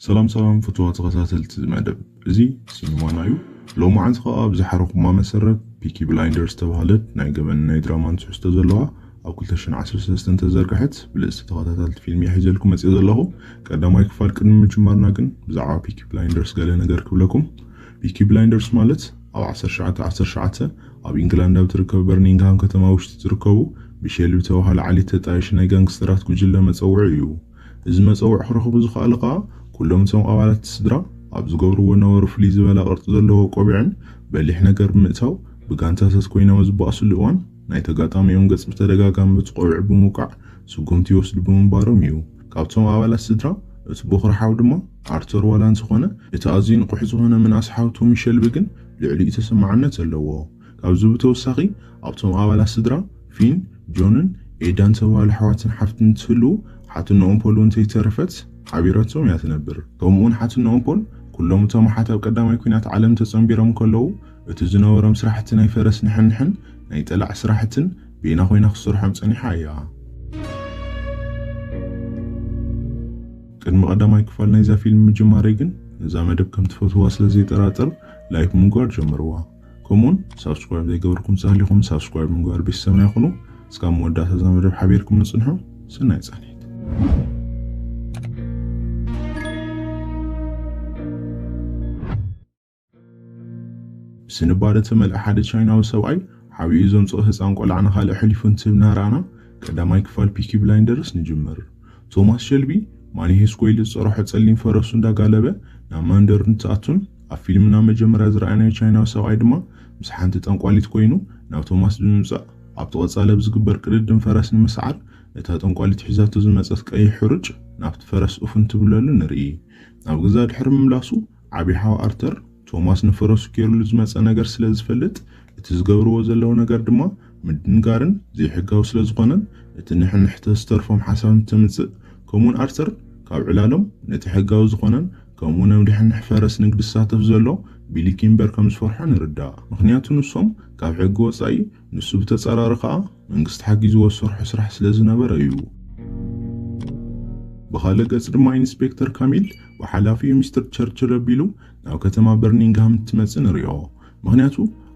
ሰላም ሰላም ፍትዋ ተኸታተልቲ መደብ፣ እዚ ሲኒማና እዩ። ሎማዓንቲ ከዓ ብዝሓረኹማ መሰረት ፒኪ ብላይንደርስ ዝተባህለት ናይ ገበን ናይ ድራማን ትሕዝቶ ዘለዋ ኣብ ክልተ ሽሕን ዓሰርተ ሰለስተን ተዘርግሐት ብልእስቲ ተኸታተልቲ ፊልም እየ ሒዘልኩም መፅእ ዘለኹ። ቀዳማይ ክፋል ቅድሚ ምጅማርና ግን ብዛዕባ ፒኪ ብላይንደርስ ገለ ነገር ክብለኩም። ፒኪ ብላይንደርስ ማለት ኣብ ዓሰርተ ትሽዓተ ዓሰርተ ትሽዓተ ኣብ ኢንግላንድ ኣብ ትርከብ በርኒንግሃም ከተማ ውሽጢ ዝርከቡ ብሸልቢ ተባሃለ ዓሌት ተጣየሹ ናይ ጋንግስተራት ጉጅለ መፀውዒ እዩ። እዚ መፀውዒ ክረኽቡ ዝኸኣሉ ከዓ ኩሎም እቶም ኣባላት ስድራ ኣብ ዝገብርዎ ነበሩ ፍልይ ዝበለ ቅርፂ ዘለዎ ቆቢዕን በሊሕ ነገር ብምእታው ብጋንታታት ኮይኖም ዝበኣስሉ እዋን ናይ ተጋጣሚኦም ገፅ ብተደጋጋሚ በቲ ቆቢዕ ብምውቃዕ ስጉምቲ ይወስዱ ብምንባሮም እዩ። ካብቶም ኣባላት ስድራ እቲ ቦኽሪ ሓው ድማ ኣርተር ዋላ እንተኾነ እቲ ኣዝዩ ንቑሕ ዝኾነ ምንኣስ ሓው ቶሚ ሸልቢ ግን ልዕሊኡ ተሰማዕነት ኣለዎ። ካብዚ ብተወሳኺ ኣብቶም ኣባላት ስድራ ፊን፣ ጆንን ኤዳን ተባሃሉ ኣሕዋትን ሓፍትን እንትህልዉ ሓትነኦም ፖል እውን ተይተረፈት ሓቢራቶም እያ ትነብር። ከምኡውን ሓትነኦም ፖል ኩሎም እቶም ኣሓት ኣብ ቀዳማይ ኲናት ዓለም ተጸንቢሮም ከለዉ እቲ ዝነበሮም ስራሕቲ ናይ ፈረስ ንሕንሕን ናይ ጠላዕ ስራሕትን ቤና ኮይና ክትሰርሖም ጸኒሓ እያ። ቅድሚ ቀዳማይ ክፋል ናይዛ ፊልም ምጅማረይ ግን ነዛ መደብ ከም ትፈትዋ ስለ ዘይጠራጠር ላይክ ምግባር ጀምርዋ። ከምኡውን ሳብስክራይብ ዘይገበርኩም ተሃሊኹም ሳብስክራይብ ምግባር ቤተሰብና ይኹኑ። እስካብ መወዳእታ እዛ መደብ ሓቢርኩም ንጽንሑ። ሰናይ ጻኒት። ብስንባደ ተመልአ ሓደ ቻይናዊ ሰብኣይ ሓቢኡ ዘምጽኦ ህፃን ቆልዓ ንኻልእ ኣሕሊፉ እንትህብ እናረኣና ቀዳማይ ክፋል ፒኪ ብላይንደርስ ንጅምር። ቶማስ ሸልቢ ማኒሄስኮ ኢሉ ዝፀርሖ ጸሊም ፈረሱ እንዳጋለበ ናብ መንደር እንትኣቱን ኣብ ፊልምና መጀመርያ ዝረኣናዮ ቻይናዊ ሰብኣይ ድማ ምስ ሓንቲ ጠንቋሊት ኮይኑ ናብ ቶማስ ብምምፃእ ኣብቲ ቀፃሊ ኣብ ዝግበር ቅድድም ፈረስ ንምስዓር እታ ጠንቋሊት ሒዛቶ ዝመፀት ቀይሕ ሕሩጭ ናብቲ ፈረስ ኡፍ እንትብለሉ ንርኢ። ናብ ገዛ ድሕሪ ምምላሱ ዓብዪ ሓው ኣርተር ቶማስ ንፈረሱ ገይሩሉ ዝመፀ ነገር ስለ ዝፈልጥ እቲ ዝገብርዎ ዘለዉ ነገር ድማ ምድንጋርን ዘይሕጋዊ ስለ ዝኾነን እቲ ንሕንሕተ ዝተርፎም ሓሳብ እንተምፅእ ከምኡውን ኣርተር ካብ ዕላሎም ነቲ ሕጋዊ ዝኾነን ከምኡ ነምድሕንሕ ፈረስ ንግዲ ዝሳተፍ ዘሎ ቢሊ ኪምበር ከም ዝፈርሖ ንርዳእ። ምክንያቱ ንሶም ካብ ሕጊ ወፃኢ ንሱ ብተፃራሪ ከዓ መንግስቲ ሓጊዝዎ ዝሰርሖ ስራሕ ስለ ዝነበረ እዩ። ብኻልእ ገፅ ድማ ኢንስፔክተር ካሚል ብሓላፊኡ ሚስተር ቸርችል ኣቢሉ ናብ ከተማ በርኒንግሃም እንትመፅእ ንሪኦ። ምክንያቱ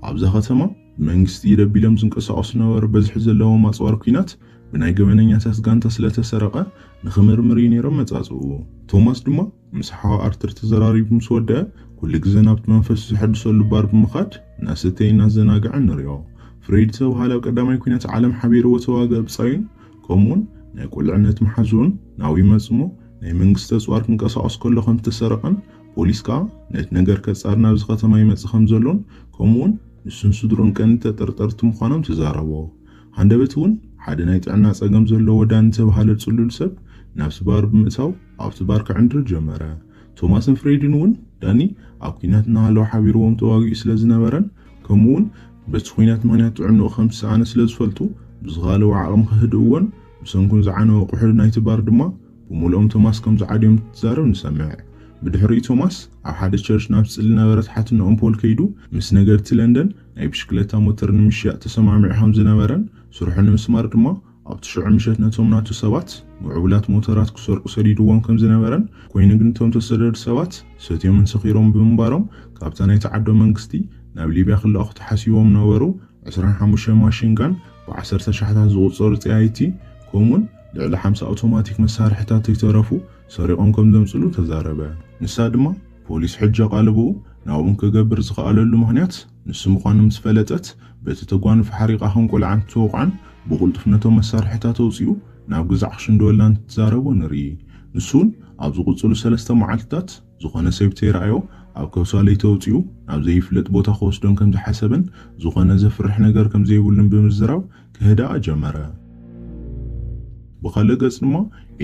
ኣብዛ ከተማ ብመንግስቲ ኢድ ኣቢሎም ዝንቀሳቐሱ ነበሩ በዝሒ ዘለዎም ኣፅዋር ኲናት ብናይ ገበነኛታት ጋንታ ስለተሰረቐ ንኽምርምር እዩ ነይሮም መፃፅኡ። ቶማስ ድማ ምስ ሓዋ ኣርተር ተዘራሪቡ ምስ ወደአ ኩሉ ግዜ ናብቲ መንፈሱ ዘሐድሰሉ ባር ብምኻድ እናሰተየ እናዘናግዐ ንሪኦ። ፍሬድ ዝተባሃለ ኣብ ቀዳማይ ኲናት ዓለም ሓቢርዎ ተዋግአ ብፃዩን ከምኡውን ናይ ቁልዕነት መሓዝኡን ናብኡ ይመፅሞ ናይ መንግስቲ ኣፅዋር ክንቀሳቐስ ከሎ ከም ዝተሰረቐን ፖሊስ ከዓ ነቲ ነገር ከፃሪ ናብዚ ከተማ ይመፅእ ከም ዘሎን ከምኡውን ንሱን ስድሩን ቀንዲ ተጠርጠርቲ ምዃኖም ተዛረቦ። ሃንደበት እውን ሓደ ናይ ጥዕና ጸገም ዘለዎ ዳኒ ዝተባህለ ጽሉል ሰብ ናብቲ ባር ብምእታው ኣብቲ ባር ክዕንድር ጀመረ። ቶማስን ፍሬድን እውን ዳኒ ኣብ ኲናት እናሃለወ ሓቢርዎም ተዋጊኡ ስለ ዝነበረን ከምኡ እውን በቲ ኲናት ምኽንያት ጥዕንኡ ከም ዝሰኣነ ስለ ዝፈልጡ ብዝኻለዎ ዓቕሚ ከህድእዎን ብሰንኩን ዝዓነወ ቁሕሊ ናይቲ ባር ድማ ብምሉኦም ቶማስ ከም ዝዓድዮም ትዛረብ ንሰምዕ። ብድሕሪኡ ቶማስ ኣብ ሓደ ቸርች ናብ ዝጽሊ ነበረ ተሓትነኦም ፖል ከይዱ ምስ ነገድቲ ለንደን ናይ ብሽክለታ ሞተር ንምሽያጥ ተሰማሚዑ ከም ዝነበረን ስርሑ ንምስማር ድማ ኣብቲ ሽዑ ምሸት ነቶም ናቱ ሰባት ምዕቡላት ሞተራት ክሰርቁ ሰዲድዎም ከም ዝነበረን ኮይኑ ግን እቶም ተሰደዱ ሰባት ሰትዮምን ሰኺሮም ብምንባሮም ካብታ ናይቲ ዓዶም መንግስቲ ናብ ሊብያ ክለኣኹ ተሓሲቦም ነበሩ። ዕስራን ሓሙሽተ ማሽን ጋን ብዓሰርተ ሸሓታት ዝቑጸሩ ጸያይቲ ከምኡውን ልዕሊ ሓምሳ ኣውቶማቲክ መሳርሕታት ከይተረፉ ሰሪቖም ከም ዘምጽሉ ተዛረበ። ንሳ ድማ ፖሊስ ሕጂ ኣቓልቦኡ ናብኦም ክገብር ዝኸኣለሉ ምኽንያት ንሱ ምዃኑ ምስ ፈለጠት በቲ ተጓንፎ ሓሪቓ ከም ቆልዓ እንትትወቕዖን ብቕልጡፍ ነቶም መሳርሕታት ኣውጺኡ ናብ ግዛዕ ክሽንድወላ እንትትዛረቦ ንርኢ። ንሱ እውን ኣብ ዝቕጽሉ ሰለስተ መዓልትታት ዝኾነ ሰብ ተይረኣዮ ኣብ ከብሳ ለይቲ ኣውጺኡ ናብ ዘይፍለጥ ቦታ ክወስዶን ከም ዝሓሰበን ዝኾነ ዘፍርሕ ነገር ከም ዘይብሉን ብምዝራብ ክህድኣ ጀመረ። ብኻልእ ገጽ ድማ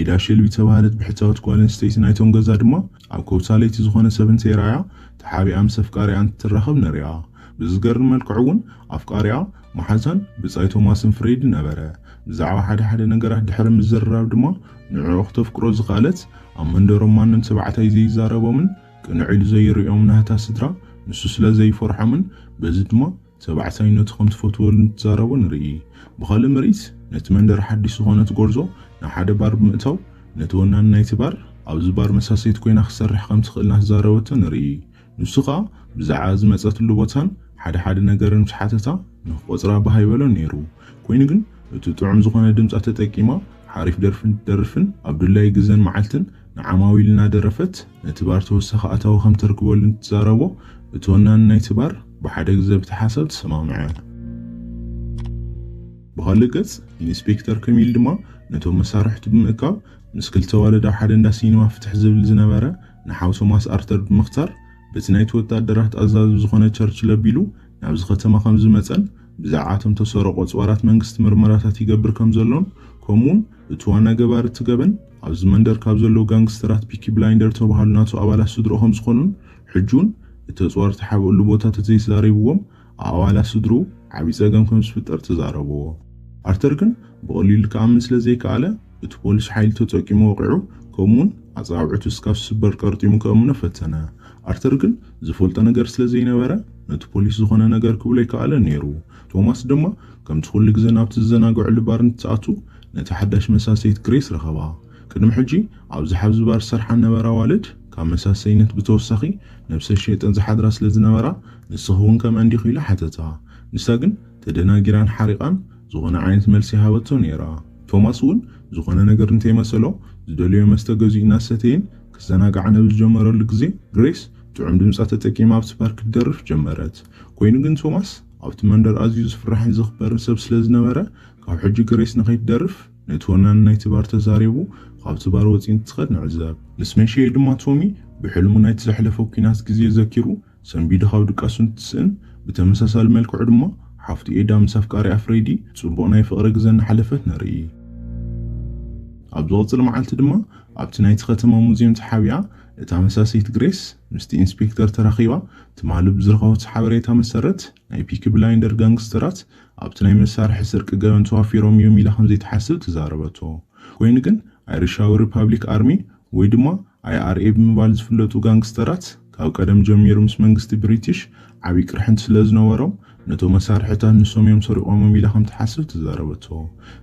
ኤዳ ሸልቢ ተባህለት ብሕታዊት ጓል ኣንስተይቲ ናይቶም ገዛ ድማ ኣብ ከብሳ ለይቲ ዝኾነ ሰብ እንተይረኣያ ተሓቢኣ ምስ ኣፍቃሪኣ እንትትራኸብ ንሪኣ። ብዝገርም መልክዑ እውን ኣፍቃሪኣ መሓዛን ብጻይ ቶማስን ፍሬድ ነበረ። ብዛዕባ ሓደ ሓደ ነገራት ድሕሪ ምዝርራብ ድማ ንዕኡ ክተፍቅሮ ዝኸኣለት ኣብ መንደሮም ማንም ተባዕታይ ዘይዛረቦምን ቅንዕ ኢሉ ዘይርእዮም ናህታ ስድራ ንሱ ስለ ዘይፈርሖምን በዚ ድማ ተባዕታይነቱ ከም ትፈትወሉ እንትዛረቡ ንርኢ። ብኻልእ ምርኢት ነቲ መንደር ሓድሽ ዝኾነት ጎርዞ ናብ ሓደ ባር ብምእታው ነቲ ወናኒ ናይቲ ባር ኣብዚ ባር መሳሰይት ኮይና ክትሰርሕ ከም ትኽእል እናተዛረበቶ ንርኢ። ንሱ ኸኣ ብዛዕባ ዝመጸትሉ ቦታን ሓደ ሓደ ነገርን ምስ ሓተታ ንኽቆጽራ ባህ ኣይበሎን ነይሩ። ኮይኑ ግን እቲ ጥዑም ዝኾነ ድምጻ ተጠቂማ ሓሪፍ ደርፍን ትደርፍን ኣብ ድላይ ግዘን መዓልትን ንዓማዊል እናደረፈት ነቲ ባር ተወሳኺ ኣታዊ ከም ተርክበሉ እንትዛረቦ እቲ ወናኒ ናይቲ ባር ብሓደ ግዘ ብቲ ሓሳብ ተሰማምዐ። ብኻልእ ገጽ ኢንስፔክተር ከሚል ድማ ነቶም መሳርሕቱ ብምእካብ ምስ ክልተ ዋለዳ ሓደ እንዳ ሲኒማ ፍትሕ ዝብል ዝነበረ ንሓው ቶማስ ኣርተር ብምኽታር በቲ ናይቲ ወታደራት ኣዛዚ ዝኾነ ቸርችል ኣቢሉ ናብዚ ከተማ ከም ዝመጸን ብዛዕባቶም ተሰረቑ ኣጽዋራት መንግስቲ ምርመራታት ይገብር ከም ዘሎን ከምኡውን እቲ ዋና ገባሪ እቲ ገበን ኣብዚ መንደር ካብ ዘለዉ ጋንግስተራት ፒኪ ብላይንደር ተባሃሉ ናቱ ኣባላት ስድሮ ከም ዝኾኑን ሕጂ እውን እቲ ኣጽዋር ተሓብእሉ ቦታ ተዘይተዛሪብዎም ኣባላት ስድሩ ዓብዪ ጸገም ከም ዝፍጠር ተዛረብዎ። ኣርተር ግን ብቐሊሉ ክኣምን ስለ ዘይከኣለ እቲ ፖሊስ ሓይሊ ተጠቂሙ ወቒዑ ከምኡውን ኣጻብዕቱ እስካብ ዝስበር ቀርጢሙ ከእምኖ ፈተነ። ኣርተር ግን ዝፈልጦ ነገር ስለ ዘይነበረ ነቲ ፖሊስ ዝኾነ ነገር ክብሎ ኣይከኣለ ነይሩ። ቶማስ ድማ ከምቲ ኩሉ ግዜ ናብቲ ዝዘናግዐሉ ባር እንትትኣቱ ነቲ ሓዳሽ መሳሰይት ግሬስ ረኸባ። ቅድሚ ሕጂ ኣብዚ ሓብዚ ባር ዝሰርሓ ነበራ ዋልድ ካብ መሳሰይነት ብተወሳኺ ነብሰ ሸይጠን ዝሓድራ ስለ ዝነበራ ንስኺ እውን ከምአን ዲኺ ኢሉ ሓተታ። ንሳ ግን ተደናጊራን ሓሪቓን ዝኾነ ዓይነት መልሲ ሃበቶ ነይራ። ቶማስ እውን ዝኾነ ነገር እንተይመሰሎ ዝደለዮ መስተ ገዚኡ እናሰተየን ክዘናጋዕ ነብ ዝጀመረሉ ግዜ ግሬስ ጥዑም ድምፃ ተጠቂማ ኣብቲ ባር ክትደርፍ ጀመረት። ኮይኑ ግን ቶማስ ኣብቲ መንደር ኣዝዩ ዝፍራሕን ዝኽበርን ሰብ ስለ ዝነበረ ካብ ሕጂ ግሬስ ንኸይትደርፍ ነቲ ወናኒ ናይቲ ባር ተዛሪቡ ካብቲ ባር ወፂኡ እንትኸድ ንዕዘብ። ምስ መሸየ ድማ ቶሚ ብሕልሙ ናይቲ ዘሕለፎ ኲናት ግዜ ዘኪሩ ሰንቢዱ ካብ ድቃሱ እንትስእን ብተመሳሳሊ መልክዑ ድማ ሓፍቱ ኤዳ ምስ ኣፍቃሪኣ ፍሬዲ ጽቡቕ ናይ ፍቕሪ ግዘ እናሓለፈት ንርኢ። ኣብ ዝቕጽል መዓልቲ ድማ ኣብቲ ናይቲ ከተማ ሙዝየም ተሓቢኣ እታ መሳሰይት ግሬስ ምስቲ ኢንስፔክተር ተራኺባ ትማሊ ብዝረኸበቶ ሓበሬታ መሰረት ናይ ፒኪ ብላይንደር ጋንግስተራት ኣብቲ ናይ መሳርሒ ስርቂ ገበን ተዋፊሮም እዮም ኢላ ከም ዘይትሓስብ ተዛረበቶ። ኮይኑ ግን ኣይሪሻዊ ሪፓብሊክ ኣርሚ ወይ ድማ ኣይኣርኤ ብምባል ዝፍለጡ ጋንግስተራት ካብ ቀደም ጀሚሩ ምስ መንግስቲ ብሪቲሽ ዓብዪ ቅርሕንቲ ስለ ዝነበሮም ነቶም መሳርሕታት ንሶም እዮም ሰሪቖሞም ኢላ ከም ትሓስብ ተዛረበቶ።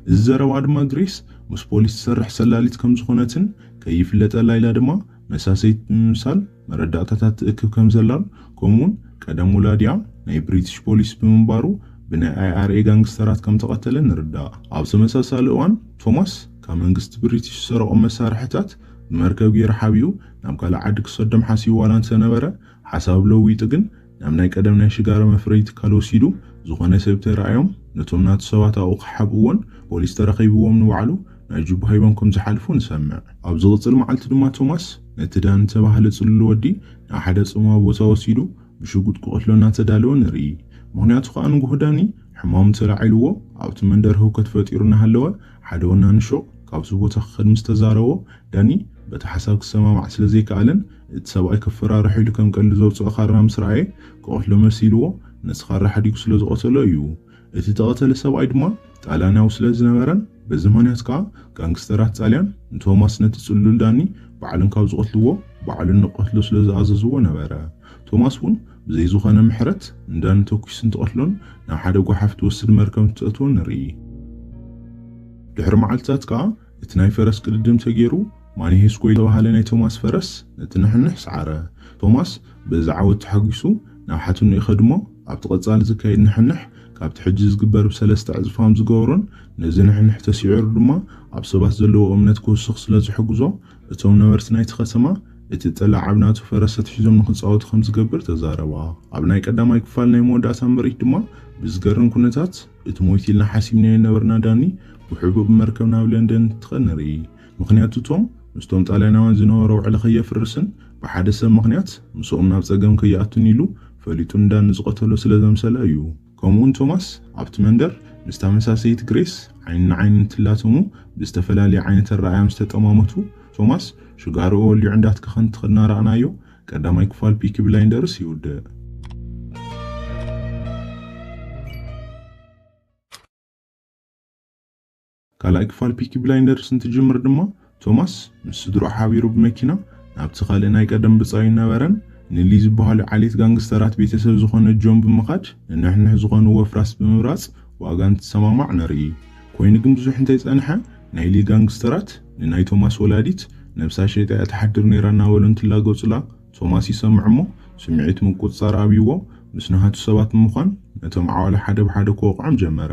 እዚ ዘረባ ድማ ግሬስ ምስ ፖሊስ ትሰርሕ ሰላሊት ከም ዝኾነትን ከይፍለጠላ ኢላ ድማ መሳሰይት ብምምሳል መረዳእታታት ትእክብ ከም ዘላን ከምኡውን ቀደም ውላዲኣ ናይ ብሪቲሽ ፖሊስ ብምንባሩ ብናይ ኣይኣርኤ ጋንግስተራት ከም ተቐተለ ንርዳእ። ኣብ ተመሳሳሊ እዋን ቶማስ ካብ መንግስቲ ብሪቲሽ ዝሰረቖም መሳርሕታት ብመርከብ ገይሩ ሓቢኡ ናብ ካልእ ዓዲ ክሰዶም ሓሲቡ ዋላ እንተነበረ ሓሳብ ለዊጡ ግን ናብ ናይ ቀደም ናይ ሽጋራ መፍረይ ትካል ወሲዱ ዝኾነ ሰብ ተረኣዮም ነቶም ናቱ ሰባት ኣብኡ ክሓብእዎን ፖሊስ ተረኺብዎም ንባዕሉ ናይ ጁባ ሂቦም ከም ዝሓልፉ ንሰምዕ። ኣብ ዝቕጽል መዓልቲ ድማ ቶማስ ነቲ ዳን ዝተባህለ ጽሉል ወዲ ናብ ሓደ ጽምዋ ቦታ ወሲዱ ብሽጉጥ ክቐትሎ እናተዳለወ ንርኢ። ምኽንያቱ ከኣ ንጉህ ዳኒ ሕማሙ ተላዒልዎ ኣብቲ መንደር ህውከት ፈጢሩ እናሃለወ ሓደ ወናኒ ሹቕ ካብዚ ቦታ ክኸድ ምስ ተዛረቦ ዳኒ በቲ ሓሳብ ክሰማማዕ ስለ ዘይከኣለን እቲ ሰብኣይ ከፈራርሑ ኢሉ ከም ቀልዲ ዘውፅኦ ካራ ምስ ረኣየ ክቐትሎ መሲልዎ ነቲ ካራ ሓዲጉ ስለ ዝቐተሎ እዩ። እቲ ተቐተለ ሰብኣይ ድማ ጣልያናዊ ስለ ዝነበረን በዚ ምኽንያት ከኣ ጋንግስተራት ጣልያን ንቶማስ ነቲ ጽሉል ዳኒ ባዕሎም ካብ ዝቐትልዎ ባዕሉ ንቐትሎ ስለ ዝኣዘዝዎ ነበረ። ቶማስ እውን ብዘይ ዝኾነ ምሕረት ንዳኒ ተኩሱ እንትቐትሎን ናብ ሓደ ጓሓፍ ትወስድ መርከብ እንትተእትዎ ንርኢ። ድሕሪ መዓልትታት ከኣ እቲ ናይ ፈረስ ቅድድም ተገይሩ ማኒሄስኮ ዝተባህለ ናይ ቶማስ ፈረስ ነቲ ንሕንሕ ሰዓረ። ቶማስ በዚ ዓወት ተሓጒሱ ናብ ሓትኑ ይኸድሞ ኣብቲ ቀጻሊ ዝካየድ ንሕንሕ ካብቲ ሕጂ ዝግበር ብሰለስተ ዕጽፋም ዝገብሮን ነዚ ንሕንሕ ተሲዕሩ ድማ ኣብ ሰባት ዘለዎ እምነት ክውስኽ ስለ ዝሕግዞ እቶም ነበርቲ ናይቲ ከተማ እቲ ጠላዕ ኣብ ናቱ ፈረስ ኣትሒዞም ንኽጻወቱ ከም ዝገብር ተዛረባ። ኣብ ናይ ቀዳማይ ክፋል ናይ መወዳእታ ምርኢት ድማ ብዝገርም ኩነታት እቲ ሞይት ኢልና ሓሲብናዮ ነበርና ዳኒ ብሕቡእ ብመርከብ ናብ ለንደን እንትኸድ ንርኢ። ምኽንያቱ ቶም ምስቶም ጣልያናውያን ዝነበሮ ውዕሊ ከየፍርስን ብሓደ ሰብ ምኽንያት ምስኦም ናብ ጸገም ከይኣቱን ኢሉ ፈሊጡ ንዳኒ ዝቐተሎ ስለ ዘምሰለ እዩ። ከምኡውን ቶማስ ኣብቲ መንደር ምስ ተመሳሰይቲ ግሬስ ዓይኒ ንዓይኒ እንትላተሙ ብዝተፈላለየ ዓይነት ኣረኣእያ ምስ ተጠማመቱ ቶማስ ሽጋርኡ ወሊዑ እንዳትከኸ እንትኸድ እናረኣናዮ ቀዳማይ ክፋል ፒኪ ብላይንደርስ ይውድእ። ካልኣይ ክፋል ፒኪ ብላይንደርስ እንትጅምር ድማ ቶማስ ምስ ስድሮ ሓቢሩ ብመኪና ናብቲ ካልእ ናይ ቀደም ብጻዩ ነበረን ንሊ ዝበሃሉ ዓሌት ጋንግስተራት ቤተሰብ ዝኾነ ጆን ብምኻድ ንንሕንሕ ዝኾንዎ ፍራስ ብምብራጽ ዋጋ እንትሰማማዕ ንርኢ። ኮይኑ ግን ብዙሕ እንተይጸንሐ ናይ ሊ ጋንግስተራት ንናይ ቶማስ ወላዲት ነብሳ ሸይጣ እያ ትሓድር ነይራ እናበሉ እንትላገጹላ ቶማስ ይሰምዕ እሞ ስምዒት ምቁጽጻር ኣብይዎ ምስ ነሃቱ ሰባት ብምዃን ነቶም ዓዋለ ሓደ ብሓደ ክወቕዖም ጀመረ።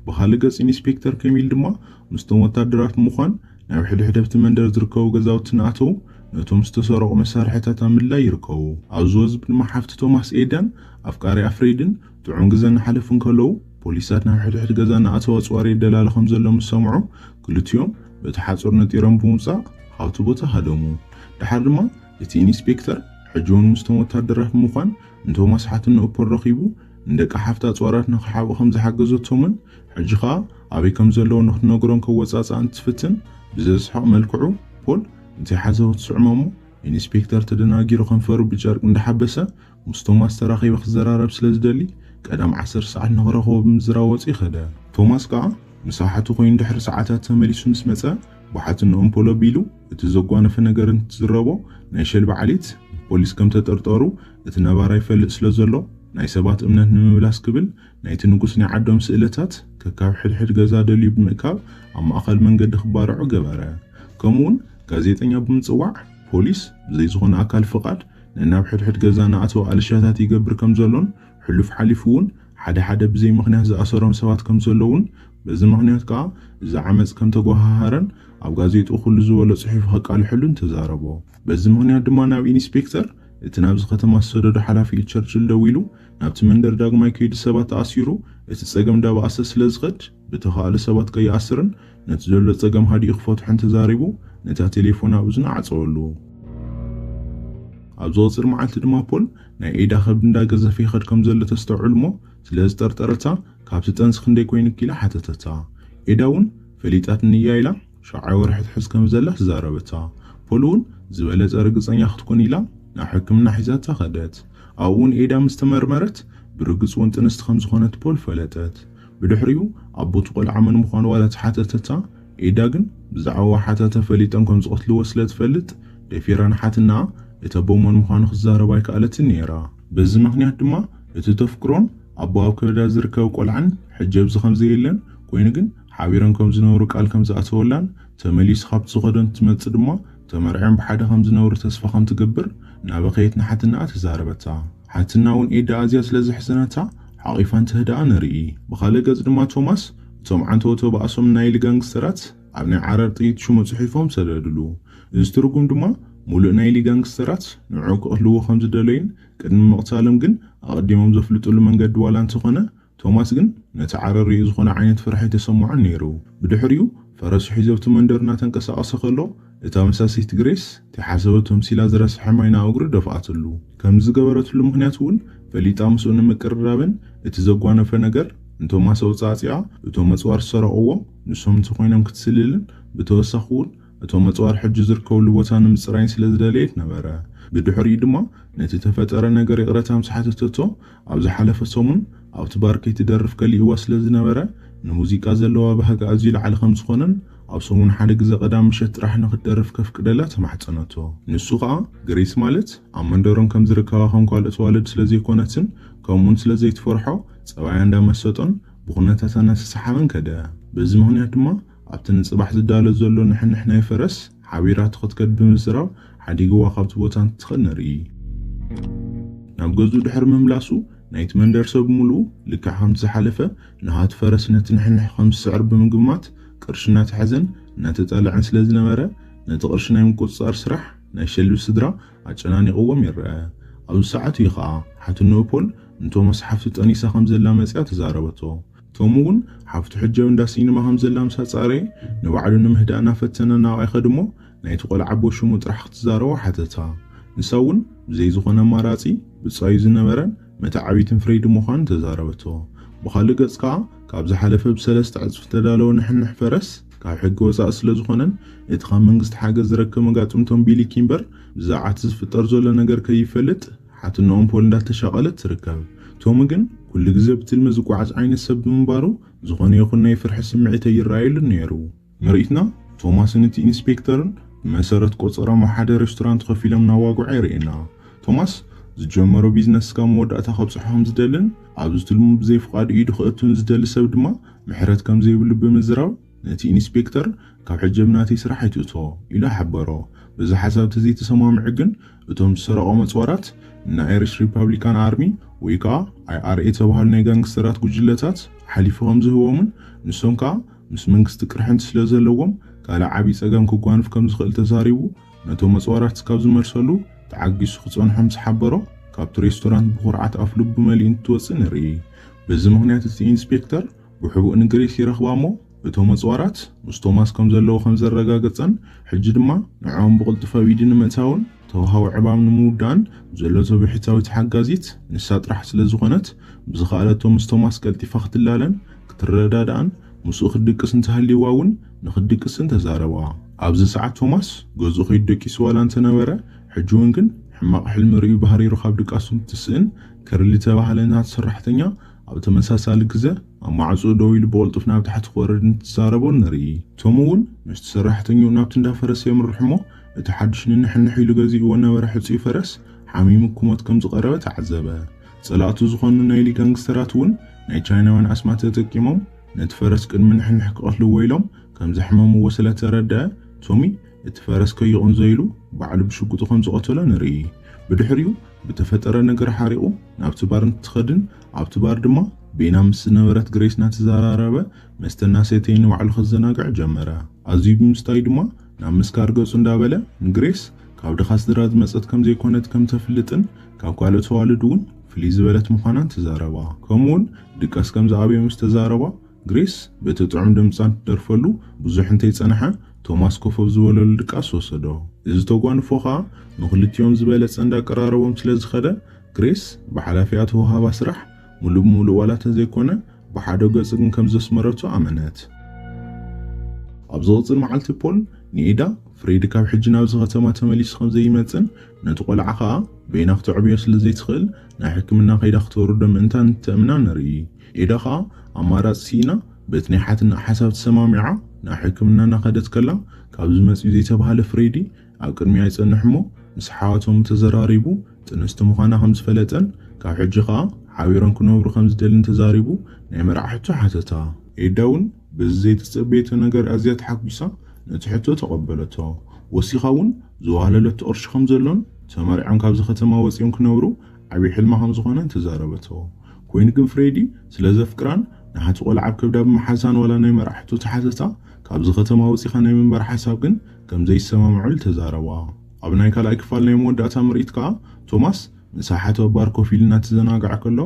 ብኻልእ ገጽ ኢንስፔክተር ከሚል ድማ ምስቶም ወታደራት ብምዃን ናብ ሕድሕድ ኣብቲ መንደር ዝርከቡ ገዛውቲ እናኣተዉ ነቶም ዝተሰረቑ መሳርሕታት ኣብ ምድላይ ይርከቡ። ኣብ ዝወዝብ ድማ ሓፍቲ ቶማስ ኤዳን ኣፍቃሪ ኣፍሬድን ጥዑም ግዘ እናሓለፉ እንከለዉ ፖሊሳት ናብ ሕድሕድ ገዛ እናኣተዉ ኣፅዋር የደላሉ ከም ዘሎ ምስ ሰምዑ ክልቲኦም በቲ ሓፁር ነጢሮም ብምውፃእ ካብቲ ቦታ ሃደሙ። ድሓር ድማ እቲ ኢንስፔክተር ሕጂ እውን ምስቶም ወታደራት ብምዃን ንቶማስ ሓትንኡ ፖል ረኺቡ ንደቂ ሓፍቲ ኣፅዋራት ንክሓብኡ ከም ዝሓገዘቶምን ሕጂ ኸኣ ኣበይ ከም ዘለዉ ንክትነግሮም ከወፃፅኣ እንትፍትን ብዘስሕቕ መልክዑ ፖል እንታይ ሓዘወ ትስዕሞ እሞ ኢንስፔክተር ተደናጊሩ ከንፈሩ ብጨርቂ እንዳሓበሰ ምስ ቶማስ ተራኺበ ክዘራረብ ስለ ዝደሊ ቀዳም ዓሰርተ ሰዓት ንኽረኽቦ ብምዝራብ ወፂኡ ኸደ። ቶማስ ከኣ ምሳሓቱ ኮይኑ ድሕሪ ሰዓታት ተመሊሱ ምስ መጸ ብሓትንኦም ፖል ኣቢሉ እቲ ዘጓነፈ ነገር እንትዝረቦ ናይ ሸልቢ ዓሌት ብፖሊስ ከም ተጠርጠሩ እቲ ነባራይ ይፈልጥ ስለ ዘሎ ናይ ሰባት እምነት ንምምላስ ክብል ናይቲ ንጉስ ናይ ዓዶም ስእለታት ከካብ ሕድሕድ ገዛ ደልዩ ብምእካብ ኣብ ማእኸል መንገዲ ክባርዖ ገበረ። ከምኡውን ጋዜጠኛ ብምጽዋዕ ፖሊስ ብዘይ ዝኾነ ኣካል ፍቓድ ነናብ ሕድሕድ ገዛ ንኣተው ኣልሻታት ይገብር ከም ዘሎን ሕሉፍ ሓሊፉ እውን ሓደ ሓደ ብዘይ ምኽንያት ዝኣሰሮም ሰባት ከም ዘለውን በዚ ምኽንያት ከኣ እዚ ዓመፅ ከም ተጓሃሃረን ኣብ ጋዜጡ ኩሉ ዝበሎ ጽሒፉ ከቃልሐሉን ተዛረቦ። በዚ ምኽንያት ድማ ናብ ኢንስፔክተር እቲ ናብዚ ከተማ ዝሰደዶ ሓላፊ ቸርችል ደዊሉ ናብቲ መንደር ዳግማይ ከይዱ ሰባት ተኣሲሩ እቲ ጸገም ዳበኣሰ ስለ ዝኸድ ብተኻእለ ሰባት ከይኣስርን ነቲ ዘሎ ጸገም ሃዲኡ ክፈትሖን ተዛሪቡ ነታ ቴሌፎን ኣብ እዝኑ ዓጸወሉ። ኣብ ዝቕጽል መዓልቲ ድማ ፖል ናይ ኤዳ ከብዲ እንዳገዘፈ ይኸድ ከም ዘሎ ተስተውዕል እሞ ስለ ዝጠርጠረታ ካብቲ ጠንሲ ክንደይ ኮይኑኪ ኢላ ሓተተታ። ኤዳ እውን ፈሊጣትኒ እያ ኢላ ሸውዓይ ወርሒ ትሕዝ ከም ዘላ ተዛረበታ። ፖል እውን ዝበለጸ ርግጸኛ ክትኮን ኢላ ናብ ሕክምና ሒዛታ ከደት። ኣብኡ እውን ኤዳ ምስ ተመርመረት ብርግጽ እውን ጥንስቲ ከም ዝኾነት ፖል ፈለጠት። ብድሕሪኡ ኣቦቲ ቆልዓ መን ምዃኑ ዋላ ተሓተተታ፣ ኤዳ ግን ብዛዕባ ዋሓታ ተፈሊጦም ከም ዝቐትልዎ ስለ ትፈልጥ ደፊራ ንሓትናኣ እቲ ኣቦ መን ምዃኑ ክትዛረብ ኣይከኣለትን ነይራ። በዚ ምኽንያት ድማ እቲ ተፍቅሮን ኣቦ ኣብ ከብዳ ዝርከብ ቆልዓን ሕጂ ኣብዚ ከም ዘየለን ኮይኑ ግን ሓቢሮም ከም ዝነብሩ ቃል ከም ዝኣተወላን ተመሊሱ ካብቲ ዝኸዶ እንትመጽእ ድማ ተመርዕዮም ብሓደ ከም ዝነብሩ ተስፋ ከም ትገብር እናበኸየት ንሓትናኣ ተዛረበታ። ሓትና እውን ኤዳ ኣዝያ ስለ ዘሕዘነታ ሓቒፋ እንትህድኣ ንርኢ። ብኻልእ ገጽ ድማ ቶማስ እቶም ዓንተውቶ ባእሶም ናይሊ ጋንግስተራት ኣብ ናይ ዓረር ጥይት ሽሙ ጽሒፎም ሰደድሉ። እዚ ትርጉም ድማ ሙሉእ ናይሊ ጋንግስተራት ንዕኡ ክቕትልዎ ከም ዝደለዩን ቅድሚ ምቕታሎም ግን ኣቐዲሞም ዘፍልጥሉ መንገዲ ዋላ እንተኾነ ቶማስ ግን ነቲ ዓረር ርእዩ ዝኾነ ዓይነት ፍርሒ ተሰምዖን ነይሩ። ብድሕሪኡ ፈረሱ ሒዙ ኣብቲ መንደር እናተንቀሳቐሰ ከሎ እታ መሳሰይቲ ግሬስ ተይሓሰበቶ ምሲላ ዝረስሐ ማይ ናብ እግሩ ደፍኣትሉ። ከምዚ ዝገበረትሉ ምኽንያት እውን ፈሊጣ ምስኡ ንምቅርራብን እቲ ዘጓነፈ ነገር ንቶማስ ኣውጻእጺኣ እቶም ኣጽዋር ዝሰረቕዎ ንሶም እንተኾይኖም ክትስልልን ብተወሳኺ እውን እቶም ኣጽዋር ሕጂ ዝርከብሉ ቦታ ንምጽራይን ስለ ዝደለየት ነበረ። ብድሕሪኡ ድማ ነቲ ተፈጠረ ነገር ይቕረታ ምስ ሓተተቶ ኣብ ዝሓለፈ ሰሙን ኣብቲ ባር ከይትደርፍ ከሊእዋ ስለ ዝነበረ ንሙዚቃ ዘለዋ ባህጊ ኣዝዩ ላዕሊ ከም ዝኾነን ኣብ ሰሙን ሓደ ግዜ ቀዳም ምሸት ጥራሕ ንክትደርፍ ከፍቅደላ ተማሕጸነቶ። ንሱ ኸኣ ግሬስ ማለት ኣብ መንደሮም ከም ዝርከባ ከም ካልኦት ኣዋልድ ስለ ዘይኮነትን ከምኡውን ስለ ዘይትፈርሖ ጸባያ እንዳመሰጦን ብኹነታታ እናተሰሓበን ከደ። በዚ ምኽንያት ድማ ኣብቲ ንጽባሕ ዝዳሎ ዘሎ ንሕንሕ ናይ ፈረስ ሓቢራቶ ክትከድ ብምዝራብ ሓዲግዋ ካብቲ ቦታ እንትትኸድ ንርኢ። ናብ ገዝኡ ድሕሪ ምምላሱ ናይቲ መንደር ሰብ ብምሉኡ ልክዕ ከምቲ ዝሓለፈ ንሃቱ ፈረስ ነቲ ንሕንሕ ከም ዝስዕር ብምግማት ቅርሺ እናተሓዘን እናተጣልዐን ስለ ዝነበረ ነቲ ቅርሺ ናይ ምቁጽጻር ስራሕ ናይ ሸልቢ ስድራ ኣጨናኒቕዎም ይረአ። ኣብዚ ሰዓት እዩ ኸኣ ሓትንኡ ፖል ንቶማስ ሓፍቱ ጠኒሳ ከም ዘላ መጺኣ ተዛረበቶ። ቶም እውን ሓፍቱ ሕጂ ኣብ እንዳ ሲኒማ ከም ዘላ ምስ ኣጻረየ ንባዕሉ ንምህዳእ እናፈተነ ናብኣ ይኸድ እሞ ናይቲ ቆልዓ ኣቦ ሽሙ ጥራሕ ክትዛረቦ ሓተታ። ንሳ እውን ብዘይ ዝኾነ ኣማራጺ ብጻዩ ዝነበረን መተዓቢትን ፍሬዲ ምዃኑ ተዛረበቶ። ብኻልእ ገጽ ከኣ ካብ ዝሓለፈ ብሰለስተ ዕጽፊ ዝተዳለወ ንሕንሕ ፈረስ ካብ ሕጊ ወጻኢ ስለ ዝኾነን እቲ ካብ መንግስቲ ሓገዝ ዝረከብ መጋጥምቶም ቢሊ ኪምበር ብዛዕባ እቲ ዝፍጠር ዘሎ ነገር ከይፈልጥ ሓትንኦም ፖል እንዳተሻቐለት ትርከብ። ቶሚ ግን ኩሉ ግዜ ብትልሚ ዝጓዓዝ ዓይነት ሰብ ብምንባሩ ዝኾነ ይኹን ናይ ፍርሒ ስምዒት ኣይረኣየሉን ነይሩ። ምርኢትና ቶማስን እቲ ኢንስፔክተርን ብመሰረት ቆጸሮም ኣብ ሓደ ሬስቶራንት ኮፍ ኢሎም እናዋግዑ የርእየና። ቶማስ ዝጀመሮ ቢዝነስ ካብ መወዳእታ ከብጽሖ ከም ዝደልን ኣብዚ ትልሙ ብዘይ ፍቓዱ ኢዱ ክእቱን ዝደሊ ሰብ ድማ ምሕረት ከም ዘይብሉ ብምዝራብ ነቲ ኢንስፔክተር ካብ ሕጂ ኣብ ናተይ ስራሕ ኣይትእቶ ኢሉ ሓበሮ። እዚ ሓሳብ ተዘይተሰማምዑ ግን፣ እቶም ዝሰረቑ መጽዋራት ንኣይሪሽ ሪፓብሊካን ኣርሚ ወይ ከዓ ኣይኣርኤ ዝተባህሉ ናይ ጋንግስተራት ጉጅለታት ሓሊፉ ከም ዝህቦምን፣ ንሶም ከዓ ምስ መንግስቲ ቅርሕንቲ ስለ ዘለዎም፣ ካልእ ዓብዪ ጸገም ክጓንፍ ከም ዝኽእል ተዛሪቡ። ነቶም መጽዋራት ካብ ዝመልሰሉ ተዓጊሱ ክጸንሖም ዝሓበሮ፣ ካብቲ ሬስቶራንት ብኹርዓት ኣፍ ልቡ መሊኡ እንትወጽእ ንርኢ። በዚ ምኽንያት እቲ ኢንስፔክተር ብሕቡእ ንግሬስ ይረኽባ እሞ፣ እቶም መጽዋራት ምስ ቶማስ ከም ዘለዎ ከም ዘረጋገጸን፣ ሕጂ ድማ ንዕኦም ብቕልጡፍ ኣብ ኢዲ ንምእታውን ተዋሃቦ ዕማም ንምውዳእን ዘሎ ብሕታዊት ሓጋዚት ንሳ ጥራሕ ስለ ዝኾነት፣ ብዝኸኣለቶ ምስ ቶማስ ቀልጢፋ ክትላለን ክትረዳዳእን ምስኡ ክትድቅስ እንተሃልይዋ እውን ንክትድቅስን ተዛረባ። ኣብዚ ሰዓት ቶማስ ገዝኡ ከይዱ ደቂሱ ዋላ እንተነበረ፣ ሕጂ እውን ግን ሕማቕ ሕልሚ ርእዩ ባህሪሩ ካብ ድቃሱ እንትስእን ከርሊ ተባህለ ናቲ ሰራሕተኛ ኣብ ተመሳሳሊ ግዘ ኣብ ማዕፅኡ ደው ኢሉ ብቕልጡፍ ናብ ታሕቲ ክወርድ እንትዛረቦ ንርኢ። ቶም እውን ምስቲ ሰራሕተኛኡ ናብቲ እንዳፈረሰ የምርሕ እሞ፣ እቲ ሓድሽ ንንሕንሕ ኢሉ ገዚእዎ ነበረ ሕፁይ ፈረስ ሓሚሙ ክሞት ከም ዝቐረበ ተዓዘበ። ጸላእቱ ዝኾኑ ናይ ሊ ጋንግስተራት እውን ናይ ቻይናውያን ኣስማት ተጠቂሞም ነቲ ፈረስ ቅድሚ ንሕንሕ ክቐትልዎ ኢሎም ከም ዘሕመምዎ ስለ ተረድአ፣ ቶሚ እቲ ፈረስ ከይቕንዞ ኢሉ ባዕሉ ብሽጉጡ ከም ዝቐተሎ ንርኢ። ብድሕሪኡ ብተፈጠረ ነገር ሓሪቑ ናብቲ ባር እንትኸድን፣ ኣብቲ ባር ድማ ቤና ምስ ዝነበረት ግሬስ እናተዘራረበ መስተ እናሰተየ ንባዕሉ ከዘናግዕ ጀመረ። ኣዝዩ ብምስታዩ ድማ ናብ ምስካር ገጹ እንዳበለ፣ ንግሬስ ካብ ድኻ ስድራ ዝመጸት ከም ዘይኮነት ከም ተፍልጥን ካብ ካልኦት ኣዋልድ እውን ፍልይ ዝበለት ምዃናን ተዛረባ። ከምኡውን ድቃስ ከም ዝኣበየ ምስ ተዛረባ፣ ግሬስ በቲ ጥዑም ድምጻ እንትደርፈሉ ብዙሕ እንተይጸንሐ፣ ቶማስ ኮፍ ኣብ ዝበለሉ ድቃስ ወሰዶ። እዚ ተጓንፎ ኸኣ ንኽልቲኦም ዝበለጸ እንዳቀራረቦም ስለ ዝኸደ፣ ግሬስ ብሓላፊኣ ተወሃባ ስራሕ ሙሉእ ብሙሉእ ዋላ እንተዘይኮነ፣ ብሓደ ገጽ ግን ከም ዘስመረቶ ኣመነት። ኣብ ዝቕጽል መዓልቲ ፖል ንኤዳ፣ ፍሬዲ ካብ ሕጂ ናብዚ ከተማ ተመሊሱ ከም ዘይመጽእን ነቲ ቆልዓ ኸኣ በይና ክተዕብዮ ስለ ዘይትኽእል ናይ ሕክምና ከይዳ ክተውርዶ ምእንታን እተእምና ንርኢ። ኤዳ ኸኣ ኣማራጺ ስኢና በቲ ናይ ሓትንኣ ሓሳብ ተሰማሚዓ ናብ ሕክምና እናኸደት ከላ፣ ካብዚ መጺኡ ዘይተባህለ ፍሬዲ ኣብ ቅድሚኣ ይጸንሕ እሞ፣ ምስ ሓዋቶም ተዘራሪቡ ጥንስቲ ምዃና ከም ዝፈለጠን፣ ካብ ሕጂ ኸኣ ሓቢሮም ክነብሩ ከም ዝደልን ተዛሪቡ ናይ መርዓ ሕቶ ሓተታ። ኤዳ እውን በዚ ዘይተጸበየቶ ነገር ኣዝያ ተሓጒሳ ነቲ ሕቶ ተቐበለቶ። ወሲኻ እውን ዝዋህለለቶ ቅርሺ ከም ዘሎን ተመርዕዮም ካብዚ ከተማ ወጺኦም ክነብሩ ዓብዪ ሕልማ ከም ዝኾነን ተዛረበቶ። ኮይኑ ግን ፍሬዲ ስለ ዘፍቅራን ንሓቲ ቆልዓ ኣብ ከብዳ ብምሓዛን ዋላ ናይ መርዓ ሕቶ ተሓተታ፣ ካብዚ ከተማ ወጺኻ ናይ ምንባር ሓሳብ ግን ከም ዘይሰማምዑ ተዛረባ። ኣብ ናይ ካልኣይ ክፋል ናይ መወዳእታ ምርኢት ከኣ ቶማስ ምስ ኣሓቱ ኣብ ባር ኮፍ ኢሉ እናተዘናግዐ ከሎ፣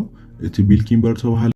እቲ ቢል ኪምበር ተባሃለ